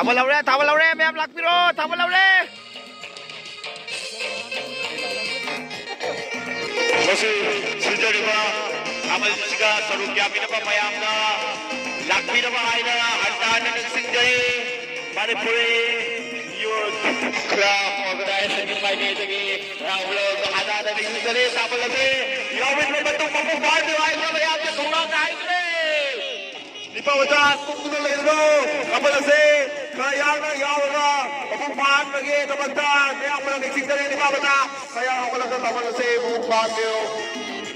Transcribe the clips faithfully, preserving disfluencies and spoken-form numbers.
ꯊꯥꯕꯜ ꯍꯧꯔꯦ, ꯊꯥꯕꯜ ꯍꯧꯔꯦ, ꯃꯌꯥꯝ ꯂꯥꯛꯄꯤꯔꯣ, ꯊꯥꯕꯜ ꯍꯧꯔꯦ꯫ ꯃꯁꯤ ꯁꯤꯟꯖꯔꯤꯕ ꯊꯥꯕꯜꯁꯤꯒ ꯁꯔꯨꯛ ꯌꯥꯕꯤꯅꯕ ꯃꯌꯥꯝꯅ ꯂꯥꯛꯄꯤꯅꯕ ꯍꯥꯏꯅ ꯍꯟꯅ ꯍꯟꯅ ꯅꯤꯡꯁꯤꯡꯖꯔꯤ꯫ ꯃꯅꯤꯄꯨꯔꯤ ꯌꯨꯠ ꯀ꯭ꯂꯕ ꯑꯣꯔꯒꯅꯥꯏꯖꯦꯁꯟꯒꯤ ꯃꯥꯏꯀꯩꯗꯒꯤ ꯊꯥꯕꯜ ꯍꯟꯅ ꯍꯟꯅ ꯅꯤꯡꯁꯤꯡꯖꯔꯤ꯫ ꯊꯥꯕꯜ ꯑꯁꯤ ꯌꯥꯎꯕꯤꯅꯕ ꯃꯇꯨꯡ ꯃꯄꯨꯡ ꯐꯥꯍꯟꯕꯤꯌꯨ ꯍꯥꯏꯗꯨꯅ ꯃꯌꯥꯝꯗ ꯈꯧꯔꯥꯡꯅ ꯍꯥꯏꯖꯔꯤ꯫ ꯅꯤꯄꯥ ꯃꯆꯥ ꯇꯨꯝꯗꯨꯅ ꯂꯩꯔꯅꯨ꯫ ꯊꯥꯕꯜ ꯑꯁꯤ ꯈꯔ ꯌꯥꯡꯅ ꯌꯥꯎꯔꯒ ꯃꯄꯨꯡ ꯐꯥꯍꯟꯕꯒꯤꯗꯃꯛꯇ ꯅꯌꯥꯝꯕꯅ ꯅꯤꯡꯁꯤꯡꯖꯔꯤ꯫ ꯅꯤꯄꯥ ꯃꯆꯥ ꯈꯔ ꯌꯥꯡꯅ ꯍꯧꯒꯠꯂꯒ ꯊꯥꯕꯜ ꯑꯁꯤ ꯃꯄꯨꯡ ꯐꯥꯍꯟꯕꯤꯌꯨ꯫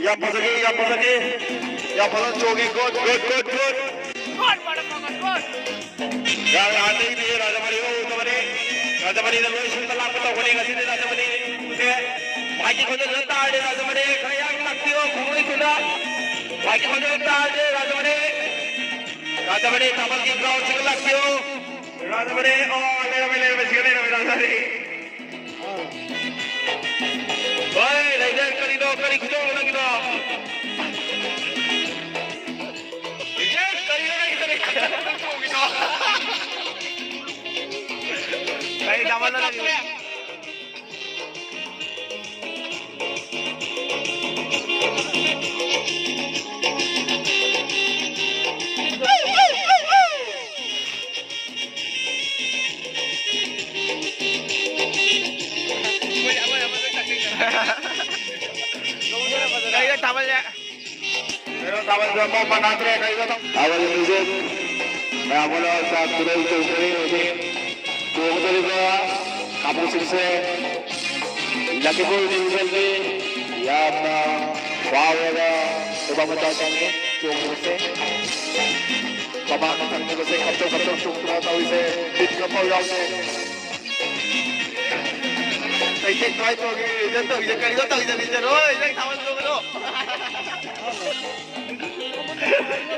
ꯌꯥꯝ ꯐꯖꯈꯤ, ꯌꯥꯝ ꯐꯖꯈꯤ꯫ ꯌꯥꯝ ꯐꯖꯅ ꯆꯣꯡꯉꯤ꯫ Good, good, good, good꯫ ꯌꯥꯝ ꯍꯥꯟꯅꯩꯗꯤ ꯔꯥꯖꯃꯅꯤ ꯎꯗꯕꯅꯤ꯫ ꯔꯥꯖꯃꯅꯤꯅ ꯂꯣꯏ ꯁꯤꯟꯕ ꯂꯥꯛꯄ ꯇꯧꯒꯅꯤ꯫ ꯉꯁꯤꯗꯤ ꯔꯥꯖꯃꯅꯤ ꯎꯗꯦ꯫ ꯃꯥꯏꯀꯤ ꯈꯣꯟꯖꯦꯜ ꯇꯥꯔꯗꯤ ꯔꯥꯖꯃꯅꯤ ꯈꯔ ꯌꯥꯡꯅ ꯂꯥꯛꯄꯤꯌꯨ꯫ ꯈꯣꯡꯂꯣꯏ ꯊꯨꯅ ꯃꯥꯏꯀꯤ ꯈꯣꯟꯖꯦꯜ ꯇꯥꯔꯗꯤ ꯔꯥꯖꯃꯅꯤ꯫ ꯔꯥꯖꯃꯅꯤ ꯊꯥꯕꯜꯒꯤ ꯒ꯭ꯔꯥꯎꯟꯁꯤꯗ ꯂꯥꯛꯄꯤꯌꯨ꯫ ꯔꯥꯖꯃꯅꯤ, ꯑꯣ, ꯂꯩꯔꯝꯃꯦ, ꯂꯩꯔꯝꯃꯦ, ꯁꯤꯗ ꯂꯩꯔꯝꯃꯦ, ꯔꯥꯖꯃꯅꯤ꯫ ꯍꯣꯏ, ꯂꯩꯔꯦ, ꯀꯔꯤꯅꯣ, ꯀꯔꯤ ꯈꯨꯗꯣꯜꯅꯣ ꯅꯪꯒꯤꯗꯣ? ꯏꯆꯦ, ꯀꯔꯤꯅꯣ ꯅꯪꯒꯤꯗꯣ? ꯀꯔꯤ ꯊꯥꯕꯜꯅꯣ ꯅꯪꯒꯤꯗꯣ? ꯀꯩꯗ ꯊꯥꯕꯜꯁꯦ? ꯊꯥꯕꯜ ꯃꯤꯖꯦꯛ ꯃꯌꯥꯝ ꯑꯃꯅ ꯆꯥꯛ ꯈꯨꯗꯣꯜ ꯇꯧꯖꯔꯤ ꯍꯧꯖꯤꯛ꯫ ꯇꯣꯡꯗꯧꯔꯤꯕ ꯀꯥꯡꯕꯨꯁꯤꯡꯁꯦ ꯂꯛꯈꯤꯄꯨꯔ ꯗꯤꯕꯤꯖꯟꯒꯤ ꯌꯥꯝꯅ ꯐꯥꯎꯔꯕ ꯅꯨꯄꯥ ꯃꯆꯥꯁꯤꯡꯅꯤ ꯇꯣꯡꯂꯤꯕꯁꯦ꯫ ꯃꯃꯥꯡꯗ ꯊꯪꯂꯤꯕꯁꯦ ꯈꯞꯆꯣꯡ ꯈꯞꯆꯣꯡ ꯆꯣꯡꯗꯨꯅ ꯇꯧꯔꯤꯁꯦ ꯕꯤꯠ ꯑꯃꯐꯥꯎ ꯌꯥꯎꯗꯦ꯫ ꯀꯩ ꯀꯩ ꯀꯃꯥꯏ ꯇꯧꯔꯒꯦ? ꯔꯤꯖꯟ ꯇꯧꯔꯤꯁꯦ ꯀꯔꯤꯅꯣ ꯇꯧꯔꯤꯁꯦ? ꯔꯤꯖꯟ ꯍꯣꯏ, ꯅꯪ ꯊꯥꯕꯜ ꯆꯣꯡꯒꯅꯨ꯫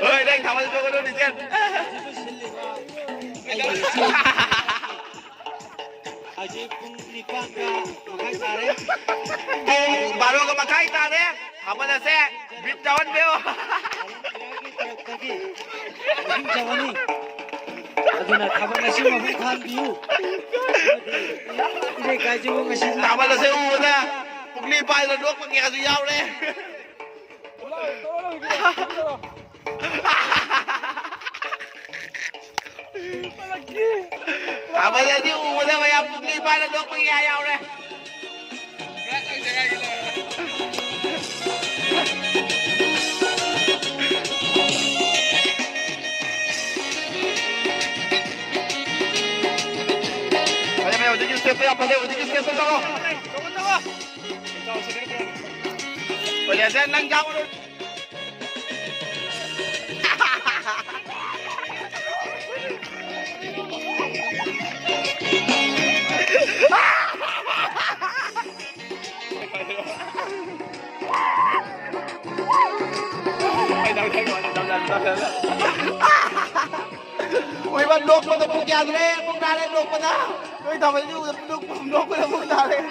ꯍꯣꯏ, ꯅꯪ ꯊꯥꯕꯜ ꯆꯣꯡꯒꯅꯨ, ꯔꯤꯖꯟ꯫ ꯍꯧꯖꯤꯛ ꯄꯨꯡ ꯅꯤꯄꯥꯟꯒ ꯃꯈꯥꯏ ꯇꯥꯔꯦ꯫ ꯄꯨꯡ ꯕꯥꯔꯣꯒ ꯃꯈꯥꯏ ꯇꯥꯔꯦ꯫ ꯊꯥꯕꯜ ꯑꯁꯦ ꯕꯤꯠ ꯌꯥꯎꯍꯟꯕꯤꯌꯨ꯫ ꯇꯔꯨꯛꯇꯒꯤ ꯑꯍꯤꯡ ꯆꯪꯉꯅꯤ꯫ ꯑꯗꯨꯅ ꯊꯕꯛ ꯑꯁꯤ ꯃꯄꯨꯡ ꯐꯥꯍꯟꯕꯤꯌꯨ꯫ ꯏꯔꯩ ꯀꯥꯏꯖꯕ ꯉꯁꯤ ꯊꯥꯕꯜ ꯑꯁꯤ ꯎꯕꯗ ꯄꯨꯛꯂꯤ ꯄꯥꯏꯗꯨꯅ ꯅꯣꯛꯄ ꯀꯌꯥꯁꯨ ꯌꯥꯎꯔꯦ꯫ ꯊꯥꯕꯜ ꯑꯁꯤ ꯎꯕꯗ ꯃꯌꯥꯝ ꯄꯨꯛꯂꯤ ꯄꯥꯏꯗꯨꯅ ꯅꯣꯛꯄ ꯀꯌꯥ ꯌꯥꯎꯔꯦ꯫ ꯐꯖꯩ, ꯐꯖꯩ, ꯍꯧꯖꯤꯛꯀꯤ step ꯇꯣ ꯌꯥꯝ ꯐꯖꯩ, ꯍꯧꯖꯤꯛꯀꯤ step ꯇꯣ ꯇꯧꯔꯣ꯫ ꯍꯣꯏ, ꯌꯥꯁꯦ, ꯅꯪ ꯌꯥꯎꯔꯣ꯫ ꯍꯣꯏꯕ, ꯅꯣꯛꯄꯗ ꯄꯨꯡ ꯀꯌꯥ ꯁꯨꯔꯦ? ꯄꯨꯡ ꯇꯔꯥ ꯂꯩꯔꯦ ꯅꯣꯛꯄꯗ꯫ ꯅꯣꯏ ꯊꯥꯕꯜꯁꯤ ꯎꯕꯗ ꯅꯣꯛꯄ, ꯅꯣꯛꯄꯗ ꯄꯨꯡ ꯇꯔꯥ ꯂꯩꯔꯦ꯫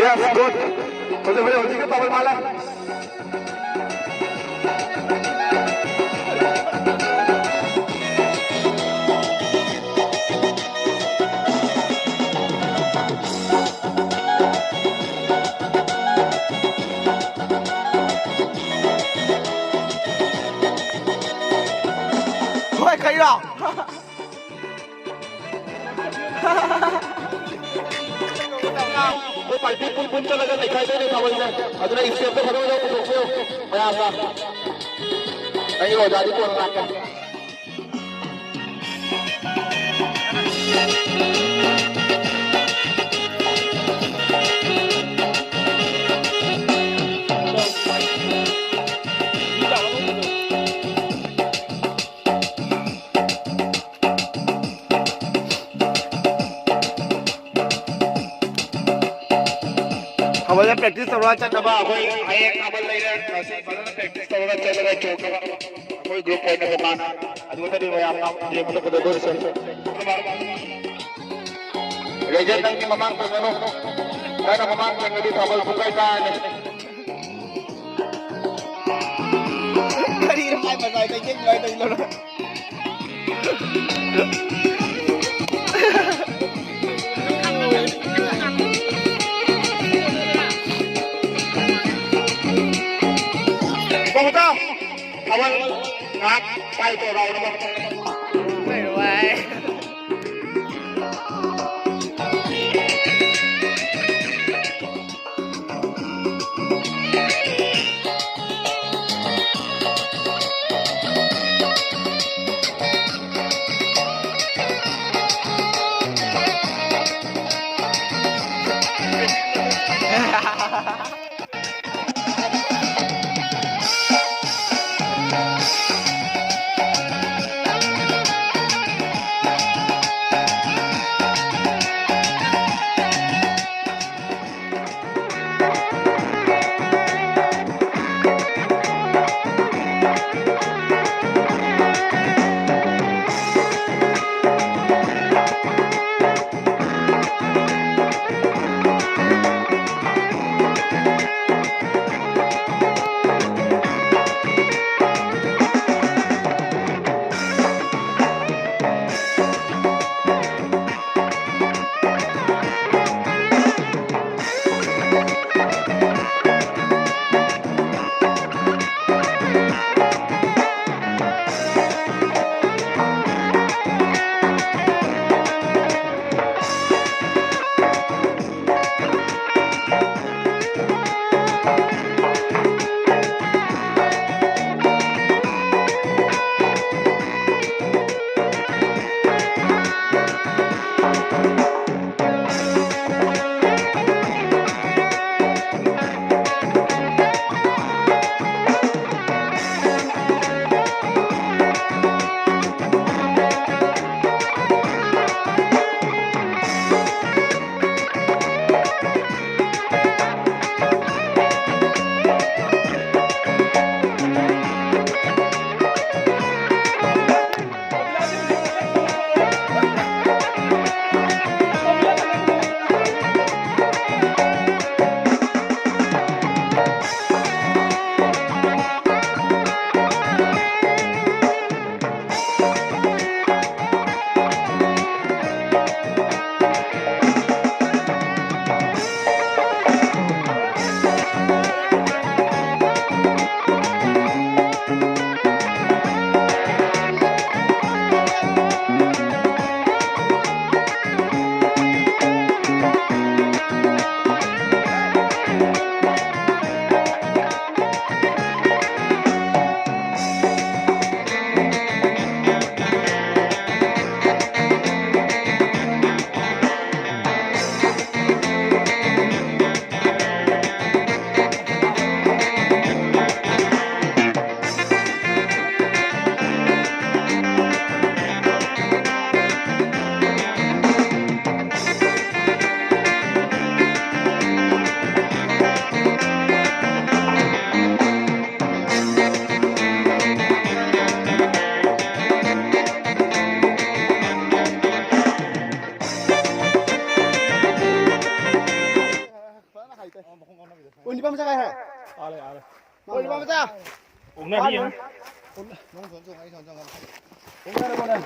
Yes, good. ꯐꯖꯩ, ꯐꯖꯩ, ꯍꯧꯖꯤꯛꯀꯤ ꯊꯥꯕꯜ ꯃꯥꯜꯂꯦ꯫ ꯍꯣꯏ, ꯀꯩꯔꯣ? ꯑꯩꯈꯣꯏ ꯄꯥꯔꯇꯤ ꯄꯨꯟ ꯄꯨꯟ ꯆꯠꯂꯒ ꯅꯩꯈꯥꯏꯗꯣꯏꯅꯦ ꯊꯥꯕꯜꯁꯦ꯫ ꯑꯗꯨꯅ ꯏꯁꯇꯦꯞꯇꯣ ꯐꯖꯅ ꯄꯨꯊꯣꯛꯄꯤꯌꯨ ꯃꯌꯥꯝꯅ꯫ ꯑꯩ ꯑꯣꯖꯥꯗꯤ ꯀꯣꯟꯅ ꯂꯥꯛꯀꯦ꯫ ꯊꯥꯕꯜꯗ practice ꯇꯧꯔꯒ ꯆꯠꯅꯕ ꯑꯩꯈꯣꯏ ꯍꯌꯦꯡ ꯊꯥꯕꯜ ꯂꯩꯔꯦ꯫ ꯉꯁꯤ ꯐꯖꯅ practice ꯇꯧꯔꯒ ꯆꯠꯂꯒ ꯆꯣꯡꯅꯕ ꯑꯩꯈꯣꯏ group ꯑꯣꯏꯅ ꯇꯣꯉꯥꯟꯅ꯫ ꯑꯗꯨꯒ ꯃꯌꯥꯝꯅ ꯌꯦꯡꯕꯗ ꯐꯖꯗꯣꯔꯤꯁꯦ꯫ ꯔꯦꯖꯦꯟ, ꯅꯪꯒꯤ ꯃꯃꯥꯡ ꯊꯪꯒꯅꯨ꯫ ꯍꯥꯏꯅ ꯃꯃꯥꯡ ꯊꯦꯡꯅꯗꯤ ꯊꯥꯕꯜ ꯄꯨꯡꯈꯥꯏ ꯀꯥꯏꯔꯅꯤ꯫ ꯀꯔꯤꯅꯣ ꯃꯥꯏ ꯃꯇꯥꯏꯗ ꯌꯦꯡ ꯌꯥꯏꯗ ꯏꯜꯂꯣ꯫ ꯀꯣꯡꯇꯥ, ꯊꯥꯕꯜ ꯉꯥꯏꯍꯥꯛ ꯄꯥꯏ ꯇꯧꯔꯛꯑꯣ꯫ ꯑꯣꯏꯔꯤꯕ ꯃꯆꯥ꯫ ꯑꯣꯛꯅꯅꯤ ꯌꯦꯡꯉꯨ꯫ ꯅꯪ ꯁꯣꯝ ꯆꯣꯡꯉꯣ, ꯑꯩ ꯁꯣꯝ ꯆꯣꯡꯉꯒꯦ꯫ ꯑꯣꯛꯅꯔꯕꯣ ꯅꯪ?